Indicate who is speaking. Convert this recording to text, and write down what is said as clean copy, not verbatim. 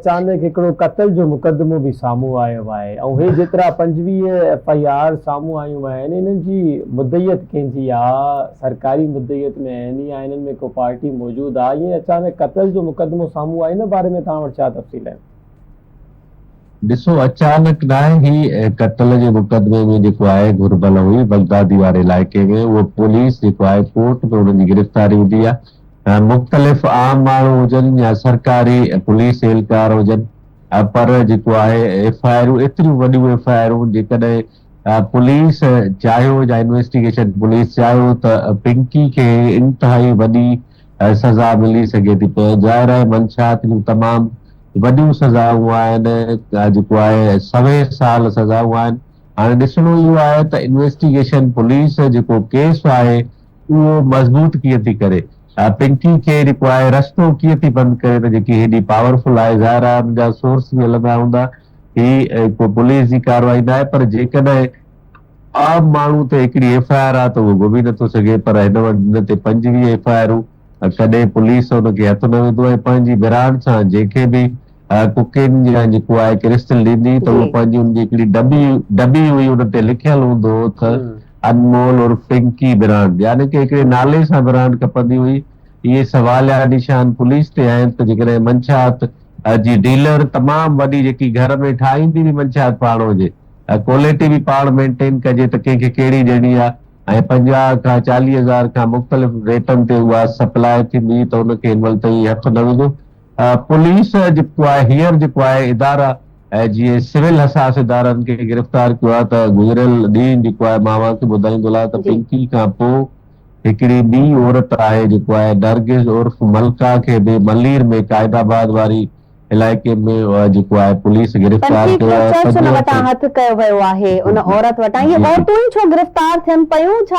Speaker 1: اچانڪ هڪڙو قتل جو مقدمو به سامهون آيو آهي ۽ هي جيترا 25 ايف I R سامهون آيون آهن انهن جي مدعيت ڪنهن جي آ سرڪاري مدعيت ۾ آهن يا انهن ۾ ڪو پارٽي موجود آ ائين اچانڪ قتل جو مقدمو سامهون آيو ان باري ۾ توهان وٽ ڇا تفصيل آهن؟
Speaker 2: ڏسو اچانڪ ناهي هي قتل جي مقدمي ۾ جيڪو آهي گهربل هئي بغدادي واري علائقي ۾ اهو پوليس جيڪو آهي ڪورٽ ۾ انهن جي گرفتاري هوندي آ مختلف عام ماڻهو هجن يا سرڪاري پوليس اهلڪار هجن پر جيڪو آهي ايف I آرون ايتريون وڏيون ايف I آرون جيڪڏهن پوليس چاهيو يا انويسٽيگيشن پوليس چاهيو ته پنڪي کي انتهائي وڏي سزا ملي سگهي ٿي پر ظاهر آهي منشيات جون تمام وڏيون سزائون آهن جيڪو آهي سوين سال سزائون آهن هاڻي ڏسڻو اهو آهي ته انويسٽيگيشن پوليس جيڪو ڪيس آهي اهو مضبوط ڪيئن ٿي ڪري پنڪي کي جيڪو آهي رستو ڪيئن ٿي بند ڪري ته جيڪي هيڏي پاورفل آهي ظاهر آهي ان جا سورس به هلندا هوندا هي ڪو پوليس جي ڪارروائي ناهي پر جيڪڏهن عام ماڻهو تي هڪڙي ايف I R آهي ته اهو گهمي نٿو سگهي پر هن وٽ هن تي 25 ايف I آرون ڪڏهن پوليس ان کي هٿ نه وڌو ۽ پنهنجي برانڊ سان جنهن کي به ڪوڪين يا جيڪو آهي ڪرسٽل ڏيندي ته اهو پنهنجي ان جي هڪڙي ڊٻي ڊٻي هئي ان تي لکيل هوندو هو ته انمول عرف پنڪي برانڊ يعني ڪه هڪڙي نالي سان برانڊ کپندي هئي. اهي سواليا نشان پوليس تي آهن ته جيڪڏهن منشيات جي ڊيلر تمام وڏي جيڪي گهر ۾ ٺاهيندي به منشيات پاڻ هجي ڪوليٽي به پاڻ مينٽين ڪجي ته ڪنهن کي ڪهڙي ڏيڻي آهي ۽ 50 کان 40 هزار کان مختلف ريٽن تي اها سپلاء ٿيندي ته ان کي هن مهل تائين هٿ نه وڌو. پوليس جيڪو آهي هينئر جيڪو آهي ادارا جيئن سول حساس ادارن کي گرفتار ڪيو آهي ته گذريل ڏينهن جيڪو آهي مان اوهان کي ٻڌائيندو هلان ته پنڪي کان پوء هڪڙي ٻي عورت آهي جيڪو آهي نرگس عرف ملڪا کي به ملير ۾ قائد آباد واري علائقي ۾ جيڪو آهي پوليس گرفتار
Speaker 3: پنڪي
Speaker 2: ڪيو
Speaker 3: کي
Speaker 2: آهي
Speaker 3: چرچ ان
Speaker 2: 25
Speaker 3: وٽان هٿ ڪيو ويو آهي ان عورت وٽان اهي عورتون ئي ڇو گرفتار ٿين پيون ڇا؟